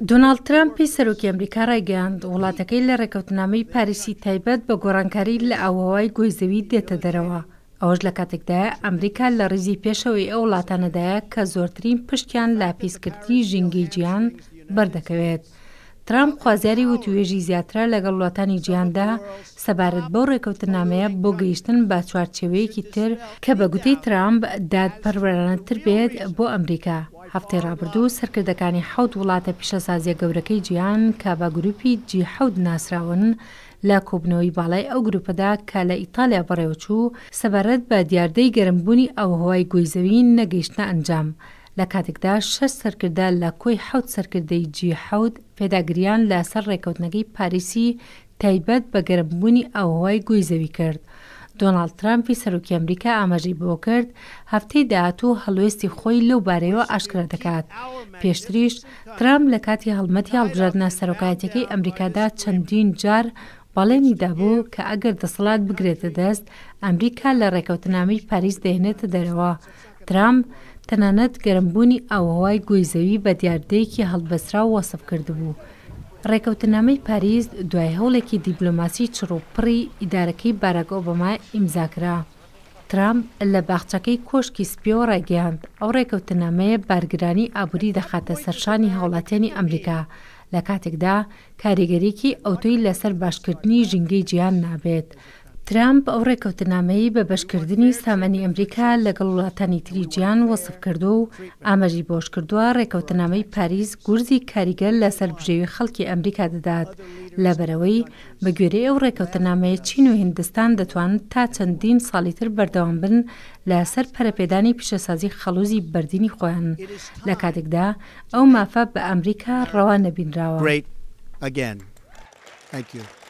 دۆناڵد ترەمپی سەرۆکی ئەمریکا ڕایگەیاند، وڵاتەکەی لە ڕێککەوتنامەی پاریسی تایبەت بە گۆڕانکاری لە ئاووهەوای گۆی زەوی دێتە دەرەوە، ئەوەش لە کاتێکدایە ئەمریکا لە ڕیزی پێشەوەی ئەو وڵاتانەدایە کە زۆرترین پشکیان لە پیسکردنی ژینگەی جیهان بەردەکەوێت. ترامپ خوازیاری وتووێژی زیاترە لەگەڵ وڵاتانی جیهاندا سەبارەت بەو ڕێکەوتننامەیە بۆ گەیشتن بە چوارچێوەیەکی تر کە بە گوتەی ترامپ دادپەروەرانەتر بێت بۆ ئەمریکا. هەفتەی ڕابردوو سەرکردەکانی حەوت وڵاتە پیشەسازییە گەورەکەی جیهان کە بە گروپی جی حەوت ناسراون لە کۆبوونەوەی باڵای ئەو گروپەدا کە لە ئیتالیا بەڕێوەچوو سەبارەت بە دیاردەی گەرمبوونی ئاووهەوای گۆی زەوی نەگەیشتنە ئەنجام لە کاتێکدا شەش سەرکردە لە کۆی حەوت سەرکردەی جی حەوت پێداگرییان لە سەر ڕێککەوتنەکەی پاریسی تایبەت بە گەرمبوونی ئاووهەوای گۆی زەوی کرد. دۆناڵد ترامپی سەرۆکی ئەمریکا ئاماژەی بەوە کرد، هەفتەی داهاتوو هەڵوێستی خۆی لەو بارەیەوە ئاشکرا دەکات. پێشتریش ترامپ لە کاتی هەڵمەتی هەڵبژاردنە سەرۆکایەتیەکەی ئەمریکادا چەندین جار بەڵێنی دابوو کە ئەگەر دەسەڵات بگرێتە دەست، ئەمریکا لە ڕێکەوتنامەی پاریس دەهێنێتە دەرەوە. ترامپ تەنانەت گەرمبوونی ئاووهەوای گۆی زەوی بە دیاردەیەکی هەڵبەستراو وەسف کردبوو. ڕێکەوتنامەی پاریس دوای هەوڵێکی دیبلۆماسی چڕ و پڕی ئیدارەکەی باراک ئۆباما ئیمزا کرا. ترامپ لە باخچەکەی کۆشکی سپییەوە ڕایگەیاند، ئەو ڕێکەوتنامەیە بارگرانی ئابووری دەخاتە سەر شانی هاوڵاتیانی ئەمریکا، لە کاتێکدا کاریگەریی ئەوتۆی لەسەر باشکردنی ژینگەی جیهان نابێت. ترامپ ئەو ڕێککەوتنامەیەی بە بەشکردنی سامانی ئەمریکا لەگەڵ وڵاتانی تری جیهان وەسف کردووە و ئاماژەی بەوەشکردووە، ڕێککەوتنامەی پاریس گورزی کاریگەر لەسەر بژێوی خەڵکی ئەمریکا دەدات، لەبەرئەوەی بەگوێرەی ئەو ڕێککەوتنامەیە چین و هیندستان دەتوانن تا چەندین ساڵی تر بەردەوام بن لەسەر پەرەپێدانی پیشەسازی خەڵوزی بەردینی خۆیان، لە کاتێکدا ئەو مافە بە ئەمریکا ڕەوا نەبینراوە. great again. Thank you.